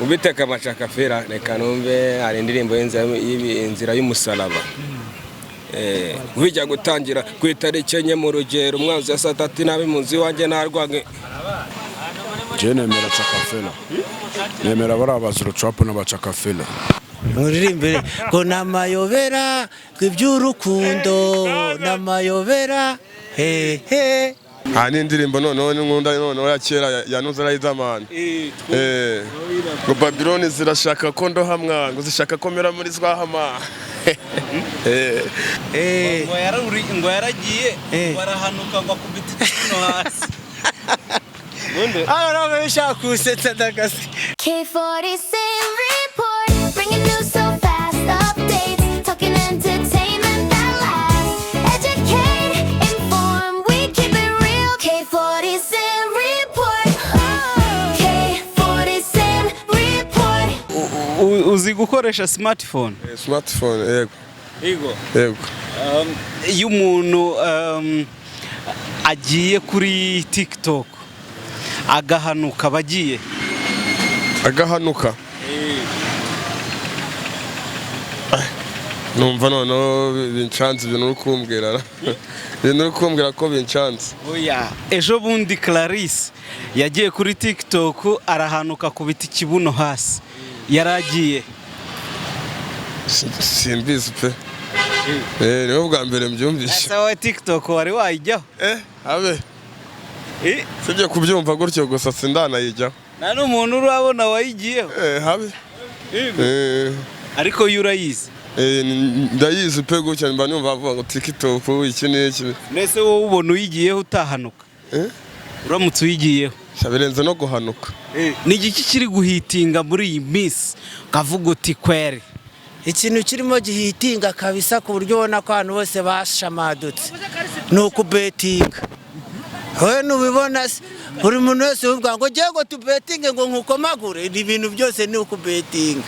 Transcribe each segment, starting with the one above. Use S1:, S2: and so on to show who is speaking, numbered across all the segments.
S1: Ubiteka amacakafera, reka numve. Hari indirimbo y'inzira y'umusaraba. Bijya gutangira ku itariki 4 mu rugero, umwanzi ya saa tatu nabi mu nzu iwanjye narwange.
S2: Njye nemera Cakafela, nemera bariya ba Zero Trap n'abacakafela.
S3: Muririmbire ngo namayobera, ngo iby'urukundo namayobera, he he.
S4: Aha ni indirimbo noneho n'inkunda noneho ya kera ya Nuza Riderman. Ngo Babiloni zirashaka ko ndohamwa, ngo zishaka ko mera muri zwahama.
S5: Ngo yaragiye, ngo arahanuka, ngo akubita ikibuno hasi.
S3: Hano ntabwo bishaka kusetsa ndagasi.
S6: K40 Sim Report, bringing news so fast, updates, talking entertainment that lasts. Educate, inform, we keep it real. K40 Sim Report, K40 Sim Report.
S5: Uzi gukoresha smartphone?
S4: Smartphone, yego.
S5: Yego.
S4: Yego.
S5: Iyo umuntu agiye kuri TikTok agahanuka, abagiye
S4: Agahanuka, numva noneho bincanze ibintu uri kumbwira ko bincanze.
S5: Oya, ejo bundi Clarisse yagiye kuri TikTok arahanuka, akubita ikibuno hasi, yaragiye.
S4: Simbizi pe. Niho bwa mbere mbyumvishe.
S5: Ese wowe TikTok wari wayijyaho?
S4: Abe sibyo, kubyumva gutyo gusa, sindanayijyaho.
S5: Nta n'umuntu urabona wayigiyeho?
S4: Habe.
S5: Ariko yo urayizi?
S4: Ndayizi pe, gutya mba numva bavuga ngo TikTok iki n'iki.
S5: Mbese wowe ubona uyigiyeho utahanuka? Uramutse uyigiyeho?
S4: Sha, birenze no guhanuka.
S5: Ni igiki kiri guhitinga muri iyi minsi ukavuga uti kweri?
S3: Ikintu kirimo gihitinga kabisa, ku buryo ubona ko abantu bose bashamadutse, ni ukubetinga. Wowe nubibona se, buri muntu wese uvuga ngo ngiye ngo tubetinge, ngo nkukomagure, ni ibintu byose ni ukubetinga.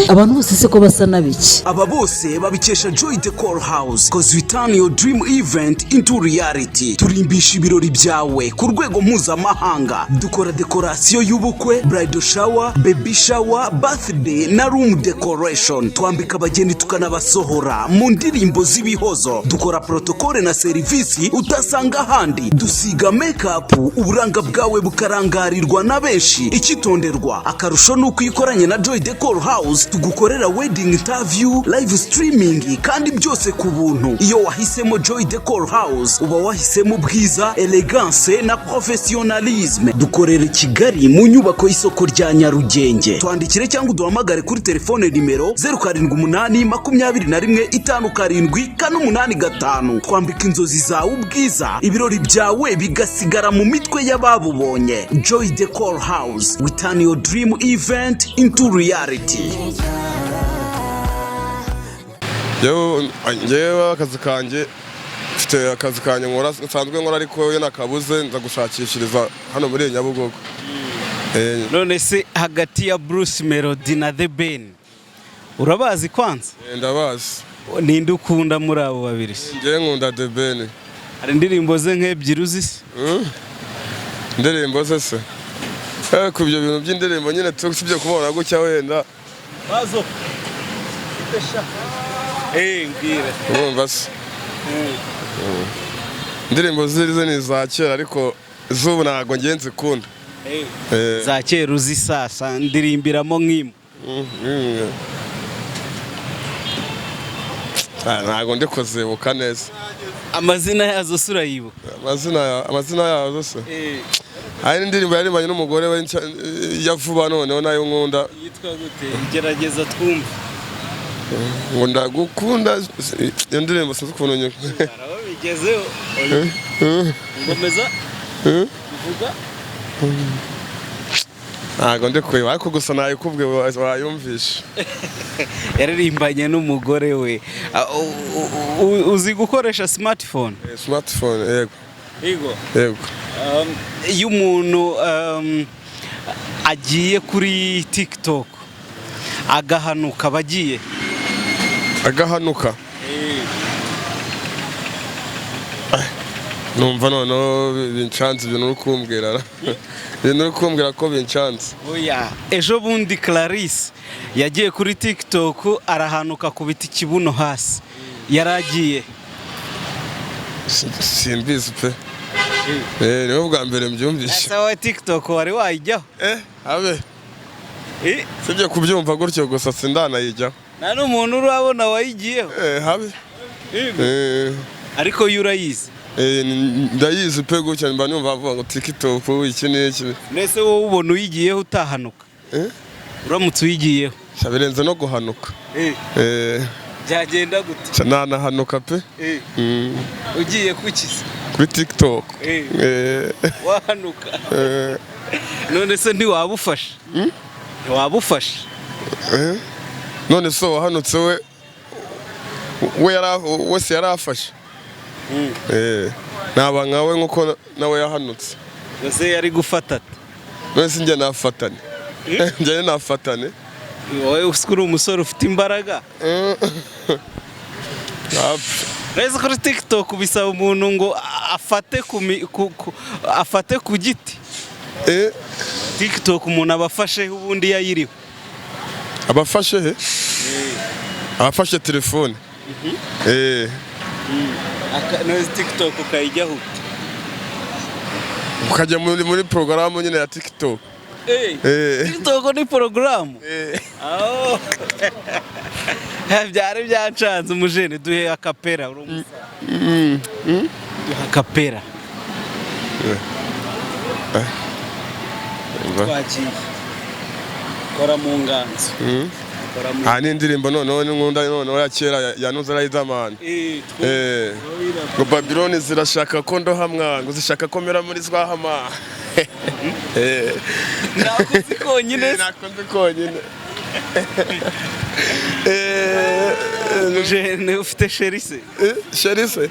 S7: Abantu bose se ko basa n'abiki?
S8: Aba bose babikesha Joy Decor House, 'cause we turn your dream event into reality. Turimbisha ibirori byawe ku rwego mpuzamahanga. Dukora dekorasiyo y'ubukwe, bridal shower, baby shower, birthday na room decoration. Twambika abageni tukanabasohora mu ndirimbo z'ibihozo. Dukora protokole na serivisi utasanga ahandi. Dusiga makeup, uburanga bwawe bukarangarirwa na benshi. Icyitonderwa, akarusho ni uko iyo ukoranye na Joy Decor House tugukorera wedding interview, live streaming, kandi byose ku buntu. Iyo wahisemo Joy Decor House uba wahisemo ubwiza, elegance na professionalisme. Dukorera i Kigali mu nyubako y'isoko rya Nyarugenge. Twandikire cyangwa uduhamagare kuri telefone nimero 0782157485. Twambika inzozi zawe ubwiza, ibirori byawe bigasigara mu mitwe y'ababubonye. Joy Decor House, we turn your dream event into reality.
S4: Njyewe akazi kanjye, mfite akazi kanjye nkora nsanzwe nkora, ariko iyo nakabuze nza gushakishiriza hano muri iyi Nyabugogo.
S5: None se hagati ya Bruce Melody na The Ben, urabazi kwanza?
S4: Ndabazi.
S5: Ninde ukunda muri abo babiri se?
S4: Njyewe nkunda The Ben.
S5: Hari indirimbo ze nk'ebyiri uzi se?
S4: Indirimbo ze se? Ku ibyo bintu by'indirimbo nyine usibye kubona gutya wenda.
S5: Bazo. Mbwira.
S4: Urumva se? Indirimbo ze ni iza kera, ariko iz'ubu ntabwo ngiye nzikunda.
S5: Za kera uzi sasa, ndirimbiramo nk'imwe.
S4: Ah, ntabwo ndi kuzibuka neza.
S5: Amazina yazo se urayibuka?
S4: Amazina yazo se? Hari n'indirimbo yaririmbanye n'umugore we ya vuba, noneho nayo nkunda.
S5: Yitwa gute? Gerageza twumve.
S4: Ngo ndagukunda, iyo ndirimbo sinzi ukuntu
S5: Aho bigezeho ngomeza uvuga.
S4: Ntabwo ndi kuyiba, ariko gusa nayikubwiye wayumvishe.
S5: Yaririmbanye n'umugore we. Ah, uzi gukoresha smartphone?
S4: Smartphone, yego.
S5: Yego.
S4: Yego.
S5: Iyo umuntu agiye kuri TikTok agahanuka, abagiye
S4: Agahanuka, numva noneho bincanze ibintu uri kumbwira. Ibintu uri kumbwira ko bincanze.
S5: Oya, ejo bundi Clarisse yagiye kuri TikTok arahanuka akubita ikibuno hasi, yaragiye.
S4: Simbizi pe. Niwe bwa mbere mbyumvise.
S5: Ese wowe TikTok wari wayijyaho?
S4: Abe sibyo kubyumva gutyo gusa, sindanayijyaho.
S5: Nta n'umuntu urabona wayigiyeho?
S4: Habe.
S5: Ariko yo urayizi?
S4: Ndayizi pe, gutya mba numva bavuga ngo TikTok iki n'iki.
S5: Mbese wowe ubona uyigiyeho utahanuka? Uramutse uyigiyeho?
S4: Sha, birenze no guhanuka.
S5: Byagenda gute?
S4: Sha, nanahanuka pe.
S5: Ugiye kukiza?
S4: Kuri TikTok.
S5: Wahanuka. None se ntiwabufasha? Ntiwabufasha?
S4: None se wahanutse we yari wese yari afashe. Naba nkawe nkuko nawe yahanutse.
S5: Ese yari gufata ate?
S4: None se njye nafatane? Njye nafatane?
S5: Wowe uri umusore ufite imbaraga. Rero kuri TikTok bisaba umuntu ngo afate ku afate ku giti. TikTok umuntu aba afashe ubundi yayiriho.
S4: Abafashe he? Abafashe telefone.
S5: None TikTok ukayijyaho ute?
S4: Ukajya muri porogaramu nyine ya TikTok.
S5: TikTok ni porogaramu? Oh. Byari byancanze. Umujene, duhe akapera, uri umusaza. Duhe akapera. Twagiye, kora mu nganzo. Kora mu
S4: Aha ni indirimbo noneho nkunda, noneho ya kera ya Nuza Riderman. Ngo Babylon zirashaka ko ndohamwa, ngo zishaka ko mera muri zwahama.
S5: Nakuzi konyine se.
S4: Nakunze konyine.
S5: Umujene, ufite chérie se?
S4: Chérie se?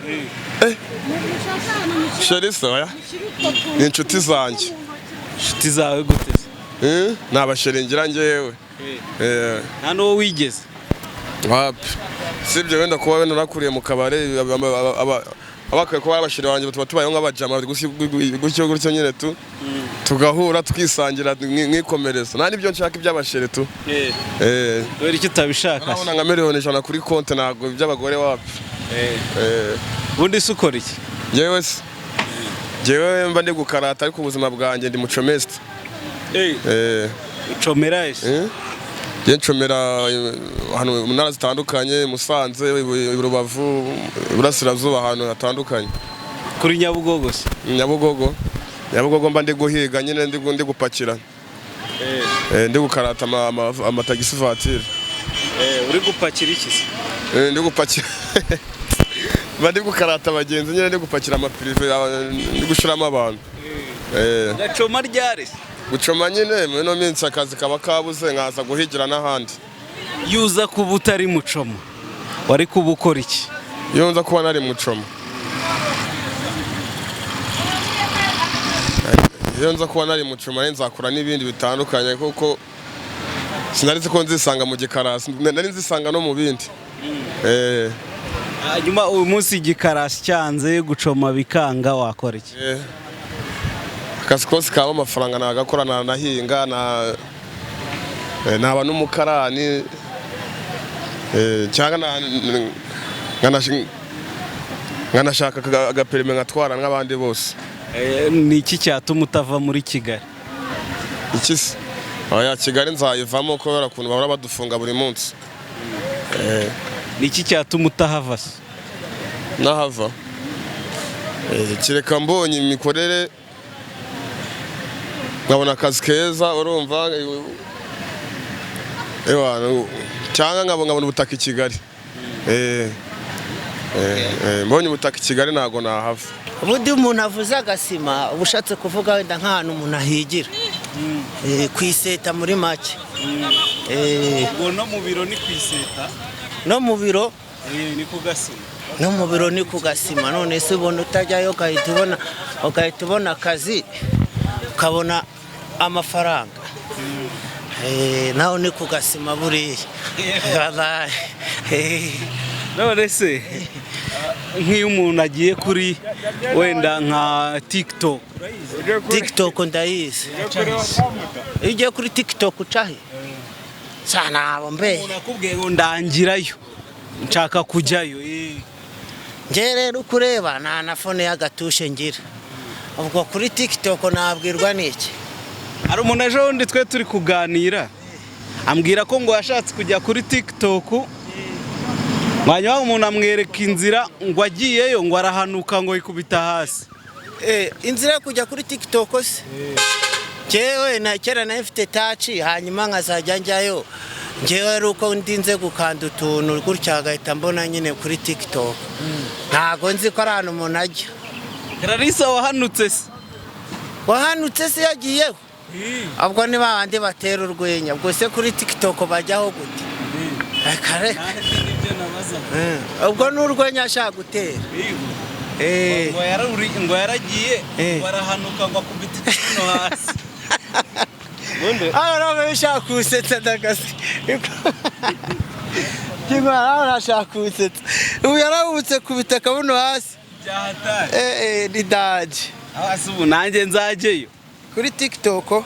S4: Chérie se, oya. Ni inshuti zanjye.
S5: Inshuti zawe gute se?
S4: Ni abachérie ngira njyewe.
S5: Nta n'uwo wigeze?
S4: Wapi, sibyo wenda kuba wenda nakuriye mu kabare, abakwiye kuba ari abachérie banjye, tuba tubayeho nk'abajama gutyo gutyo gutyo nyine, tu tugahura tukisangira, nkikomereza. Nta n'ibyo nshaka iby'abachérie tu.
S5: Kubera icyo utabishaka se?
S4: Urabona nka 100 miliyoni kuri konti, ntabwo iby'abagore, wapi.
S5: Ubundi se ukora iki?
S4: Njyewe se, njyewe mba ndi gukarata, ariko ubuzima bwanjye ndi mucomesite.
S5: Ucomera ese?
S4: Njye ncomera ahantu mu ntara zitandukanye, Musanze, i Rubavu, Iburasirazuba, ahantu hatandukanye.
S5: Kuri Nyabugogo se?
S4: Nyabugogo, Nyabugogo mba ndi guhiga nyine, ndi gupakira. Ndi gukarata amatagisi vatiri.
S5: Uri gupakira iki se?
S4: Ndi gupakira, mba ndi gukarata abagenzi nyine, ndi gupakira amaprivé, ndi gushiramo abantu.
S5: Gacoma ryari se?
S4: Gucoma nyine muri ino minsi akazi kaba kabuze, nkaza guhigira n'ahandi.
S5: Yuza kuba utari mucoma, wari kuba ukora iki?
S4: Iyo nza kuba nari mucoma, iyo nza kuba nari mucoma nari nzakora n'ibindi bitandukanye, kuko sinari nzi ko nzisanga mu gikarasi, nari nzisanga no mu bindi.
S5: Hanyuma uyu munsi igikarasi cyanze, gucoma bikanga, wakora iki?
S4: Akazi kose kaba amafaranga nagakora, nanahinga na naba n'umukarani, cyangwa nkanashaka agaperime nkatwara nk'abandi bose.
S5: Ni iki cyatuma utava muri Kigali?
S4: Iki se? Oya, Kigali nzayivamo kubera ukuntu bahora badufunga buri munsi.
S5: Ni iki cyatuma utahava se?
S4: Nahava, kereka mbonye imikorere, nkabona akazi keza, urumva, ewa, cyangwa nkabona ubutaka i Kigali. Mbonye ubutaka i Kigali ntabwo nahava.
S3: Ubundi umuntu avuze agasima, uba ushatse kuvuga wenda nk'ahantu umuntu ahigira, ku iseta muri make.
S5: Ubwo no mu biro ni ku iseta?
S3: No mu biro.
S5: Ni ku gasima.
S3: No mu biro ni ku gasima. None se ubona utajyayo ugahita ubona akazi, ukabona amafaranga? Naho ni ku gasima buriya. Wallahi.
S5: None se Nk'iyo umuntu agiye kuri wenda nka TikTok?
S3: TikTok ndayizi. Iyo ugiye kuri TikTok ucahe ntabwo mbe.
S5: Umuntu akubwiye ngo ndangirayo, nshaka kujyayo.
S3: Njye rero uko ureba nta na phone y'agatushe ngira, ubwo kuri TikTok nabwirwa n'iki?
S5: Hari umuntu ejo bundi twe turi kuganira ambwira ko ngo yashatse kujya kuri TikTok, hanyuma umuntu amwereka inzira, ngo agiyeyo ngo arahanuka, ngo yikubita hasi.
S3: Inzira yo kujya kuri TikTok se, njyewe na kera nayo mfite touch, hanyuma nkazajya njyayo njyewe ari uko ndinze gukanda utuntu gutya, agahita mbona nyine kuri TikTok. Ntago nzi ko ari ahantu umuntu ajya.
S5: Clarisse wahanutse se?
S3: Wahanutse se yagiyeho? Ubwo ni ba bandi batera urwenya. Ubwo se kuri TikTok bajyaho gute? Reka reka. Ubwo ni urwenya ashaka gutera.
S5: Ngo yaragiye,
S3: Eh.
S5: ngo arahanuka, ngo akubita ikibuno hasi.
S3: Hano nawe ushaka kuwusetsa, ndagasi hano arashaka kuwusetsa. Ubu yarahubutse kubita akabuno hasi.
S5: Byahatari.
S3: Ni danger.
S5: Hasi ubu nanjye nzajyeyo.
S3: Kuri TikTok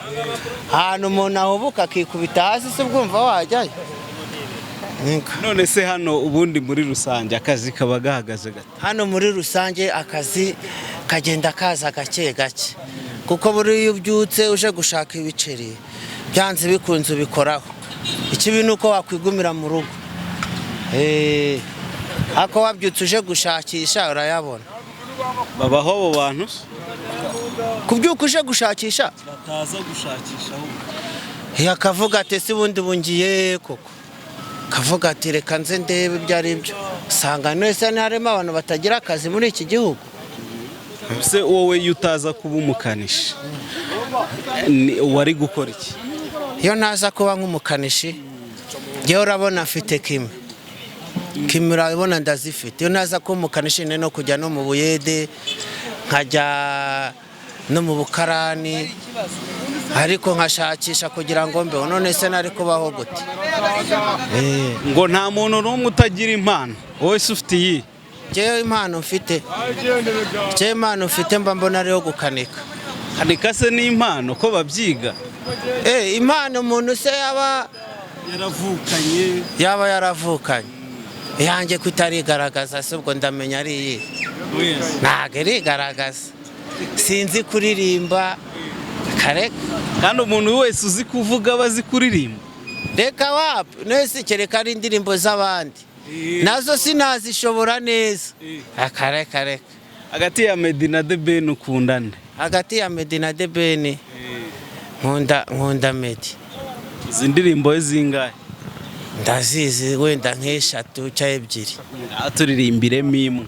S3: ahantu umuntu ahubuka akikubita hasi se, ubwumva wajyayo? Niko.
S5: None se hano ubundi muri rusange akazi kaba gahagaze gate?
S3: Hano muri rusange akazi kagenda kaza gake gake, kuko buriya iyo ubyutse uje gushaka ibiceri, byanze bikunze ubikoraho. Ikibi ni uko wakwigumira mu rugo. Ariko wabyutse uje gushakisha urayabona.
S5: Babaho abo bantu se?
S3: Kubyuka uje gushakisha?
S5: Bataza gushakisha ahubwo.
S3: Akavuga ati: "Ese ubundi bungiye koko?" Akavuga ati: "Reka nze ndebe ibyo ari byo." Usanga nese harimo abantu batagira akazi muri iki gihugu.
S5: Se wowe iyo utaza kuba umukanishi, wari gukora iki?
S3: Iyo ntaza kuba nk'umukanishi, njyewe urabona mfite kimwe kimwe, urabona ndazifite. Iyo ntaza kuba umukanishi ni no kujya no mu buyede, nkajya no mu bukarani, ariko nkashakisha kugira ngo mbeho. None se nari kubaho gute?
S5: Ngo nta muntu n'umwe utagira impano, wowe se ufite iyi?
S3: Njyewe impano mfite mba mbona ariyo gukanika.
S5: Kanika se ni impano ko babyiga?
S3: Impano umuntu se yaba
S5: yaravukanye.
S3: Yaba yaravukanye, iyanjye ko itarigaragaza se, ubwo ndamenya ari iyi? Ntabwo irigaragaza, sinzi kuririmba kare.
S5: Kandi umuntu wese uzi kuvuga aba azi kuririmba.
S3: Reka, wapi. Nese kereka ari indirimbo z'abandi, nazo sinazishobora neza. Reka reka.
S5: Hagati ya Meddy na The Ben ukundane?
S3: Hagati ya Meddy na The Ben, nkunda Meddy.
S5: Izi ndirimbo ze zingahe?
S3: Ndazizi wenda nk'eshatu cyangwa ebyiri.
S5: Ngaho turirimbiremo imwe.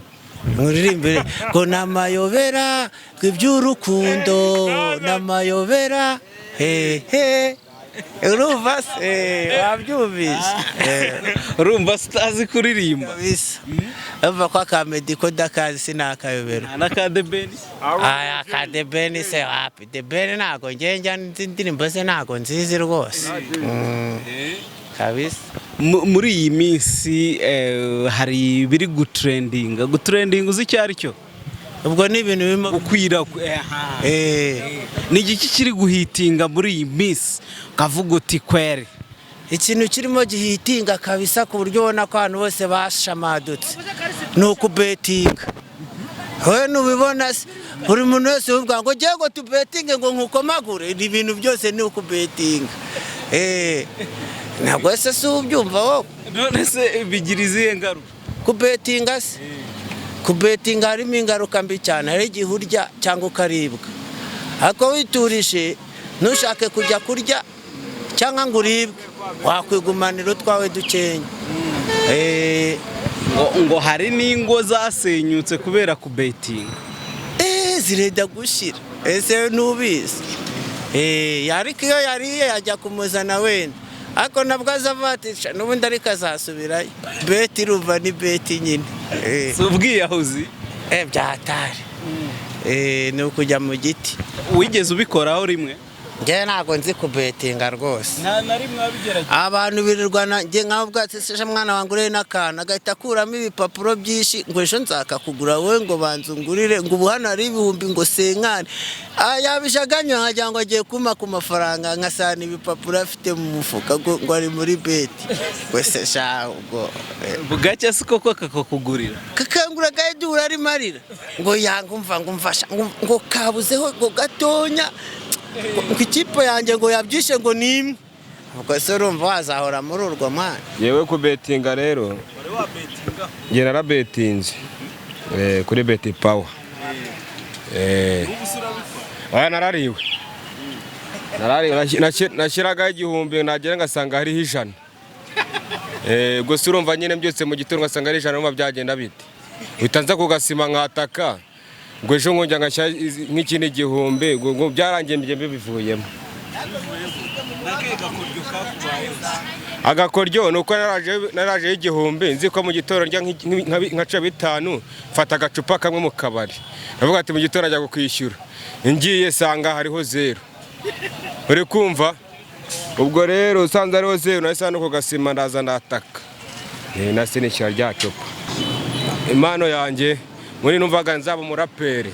S3: Muririmbire ngo namayobera, ngo iby'urukundo namayobera, he he. Urumva se wabyumvise?
S5: Urumva se utazi kuririmba?
S3: Kabisa, urumva ko aka Meddy ko ndakazi, sinakayobera.
S5: Nta n'aka The Ben?
S3: Aya ka The Ben se wapi. The Ben ntago njye njya nzi indirimbo ze, ntago nzizi rwose. Kabisa.
S5: Muri iyi minsi hari ibiri gutrendinga. Gutrendinga uzi icyo ari cyo?
S3: Ubwo ni ibintu birimo
S5: gukwira. Ni igiki kiri guhitinga muri iyi minsi ukavuga uti kweri?
S3: Ikintu kirimo gihitinga kabisa ku buryo ubona ko abantu bose bashamadutse ni ukubetinga. Wowe nubibona se, buri muntu wese uvuga ngo ngiye ngo tubetinge, ngo nkukomagure, ibi bintu byose ni ukubetinga. Ntabwo se si ubyumva wowe?
S5: None se bigira izihe ngaruka?
S3: Kubetinga se, kubetinga harimo ingaruka mbi cyane. Hari igihe urya cyangwa ukaribwa, ariko witurije ntushake kujya kurya cyangwa ngo uribwe, wakwigumanira utwawe dukenya.
S5: Ngo hari n'ingo zasenyutse kubera kubetinga.
S3: Zirenda gushira ese ntubizi? Ariko iyo yariye yajya kumuzana wenda, ariko nabwo azavatisha n'ubundi, ariko azasubirayo. Bet irumva ni bet nyine.
S5: Si ubwiyahuzi?
S3: Byahatari. Ni ukujya mu giti.
S5: Wigeze ubikoraho rimwe?
S3: Njyewe ntabwo nzi kubetinga rwose.
S5: Nta na rimwe wabigerageza?
S3: Abantu birirwana, njye nkaho ubwatsi se mwana wanjye urebe n'akantu agahita akuramo ibipapuro byinshi ngo ejo nzakakugura wowe, ngo banza ungurire, ngo ubu hano hari ibihumbi ngo senkani. Yabijaganya nkagira ngo agiye kumpa ku mafaranga, nkasana ibipapuro afite mu mufuka ngo ari muri bet wese sha ubwo.
S5: Bugacya si koko kakakugurira?
S3: Kakangura gahita arimo arira ngo yanga umva ngo umfasha ngo kabuzeho ngo gatonya ngo ikipe yanjye ngo yabyishe ngo ni imwe. Ubwo se urumva wazahora muri urwo mwanya?
S1: Yewe, kubetinga rero njye narabetinze kuri Bet Power. Oya, narariwe, narariwe. Nashyiragaho 1000, nagera ngasanga hariho 100. Gusa urumva nyine mbyutse mu gitondo ngasanga ari 100, urumva byagenda bite? Uhita nza ku gasima nkataka ngo ejo nkongera ngashyira nk'ikindi 1000, ngo byarangiye njye mbivuyemo. Agakoryo ni uko narajeho 1000 nzi ko mu gitondo ndya nkaca 5, mfata agacupa kamwe mu kabari, ndavuga ati mu gitondo ajya kukwishyura, ngiye sanga hariho zeru. Uri kumva? Ubwo rero usanze hariho zeru, nahise no ku gasima ndaza ndataka, nase nishyura rya cupa. Impano yanjye muri numvaga nzaba umuraperi,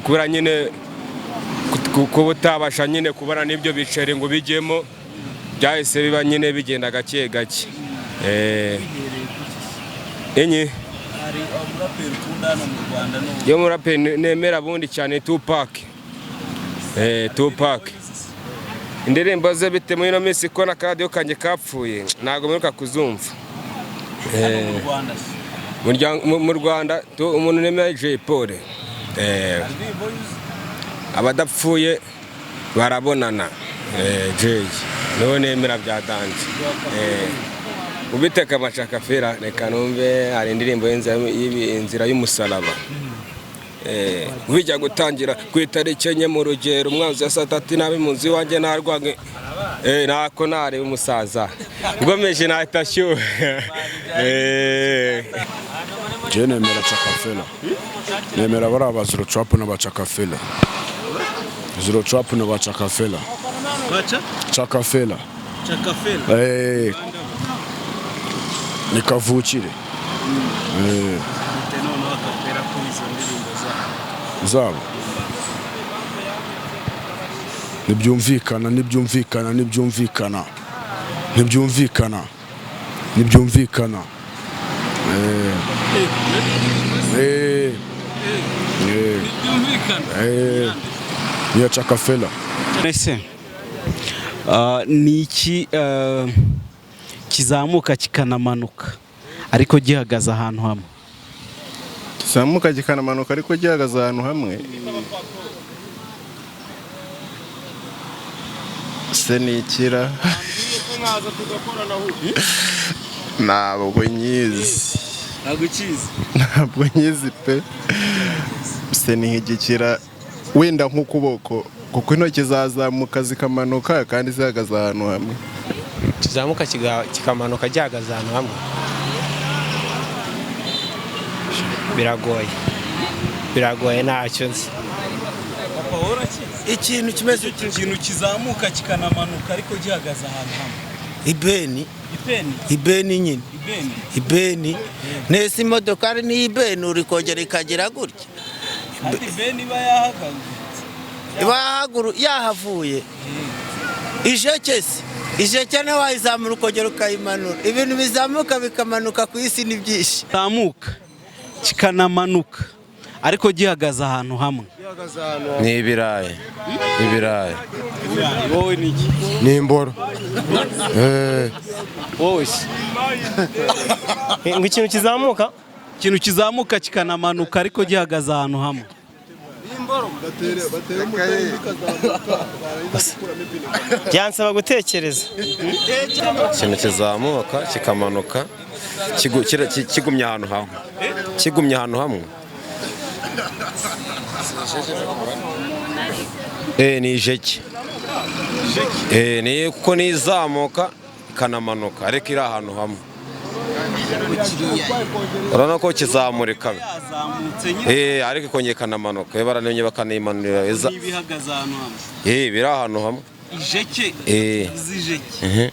S1: kubera nyine kuba utabasha nyine kubona n'ibyo biceri ngo bijyemo, byahise biba nyine bigenda gake gake. Enye
S5: Hari umuraperi ukunda hano mu Rwanda n'ubu?
S1: Yo muraperi nemera bundi cyane, Tupac. Tupac, indirimbo ze bite muri ino minsi ko n'akaradiyo kanjye kapfuye, ntabwo mperuka kuzumva.
S5: Hano mu Rwanda se?
S1: Mu Rwanda umuntu nemera Jay Polly.
S5: Indirimbo yuzuye.
S1: Abadapfuye barabonana. Jay niwe nemera bya danger. Ubiteka amacakafera, reka numve hari indirimbo y'inzira y'umusaraba. Bijya gutangira ku itariki 4 mu rugero, umwanzi ya saa tatu nabi mu nzu iwanjye narwange. Nako nareba umusaza ugomeje nahita ashyuha.
S2: Je nemera Chakafela, nemera bariya ba Zero Trap n'abacakafela, Zero Trap n'abacakafela.
S5: Baca?
S2: Chakafela.
S5: Chakafela.
S2: Ni kavukire.
S5: Bite noneho akapera kuri izo ndirimbo zabo?
S2: Zabo ntibyumvikana, ntibyumvikana, ntibyumvikana, ntibyumvikana, ntibyumvikana.
S5: Byumvikana.
S2: Niyo Chakafela.
S5: Ese ni iki kizamuka kikanamanuka ariko gihagaze ahantu hamwe?
S9: Kizamuka kikanamanuka ariko gihagaze ahantu hamwe se ni ikira? Ntabwo nyizi.
S5: Ntabwo ukizi?
S9: Ntabwo nyizi pe. Se ni nk'igikira wenda, nk'ukuboko, kuko intoki zazamuka zikamanuka kandi zihagaze ahantu hamwe.
S10: Kizamuka kikamanuka gihagaze ahantu hamwe, biragoye, biragoye, ntacyo nzi.
S5: Papa, wowe urakizi?
S3: Ikintu kimeze
S5: Ikintu kizamuka kikanamanuka ariko gihagaze ahantu hamwe.
S3: Ibeni.
S5: Ipeni?
S3: Ibeni nyine.
S5: Ibeni?
S3: Ibeni nese imodokari ni ibeni, uri kongera ikagira gutya.
S5: Kandi ibeni iba yahagaze.
S3: Iba yahavuye. Ijeke se? Ijeke nawe wayizamura ukongera ukayimanura. Ibintu bizamuka bikamanuka ku isi ni byinshi.
S5: Kizamuka kikanamanuka ariko gihagaze ahantu hamwe.
S11: Ni ibirayi, ibirayi.
S5: Wowe ni iki?
S11: Ni imboro.
S5: Wowe se?
S10: Ngo ikintu kizamuka?
S5: Ikintu kizamuka kikanamanuka ariko gihagaze ahantu hamwe.
S10: Byansaba gutekereza.
S11: Ikintu kizamuka kikamanuka kigumye ahantu hamwe, kigumye ahantu hamwe. Ni ijeke. Ni kuko nizamuka ikanamanuka ariko iri ahantu hamwe. Urabona ko kizamurika.
S5: Yazamutse nyine.
S11: Ariko ikongera ikanamanuka, iyo baranimye bakanimanurira
S5: Niba ihagaze ahantu hamwe.
S11: Biri ahantu hamwe.
S5: Ijeke. Uzi ijeke?
S11: Mhm.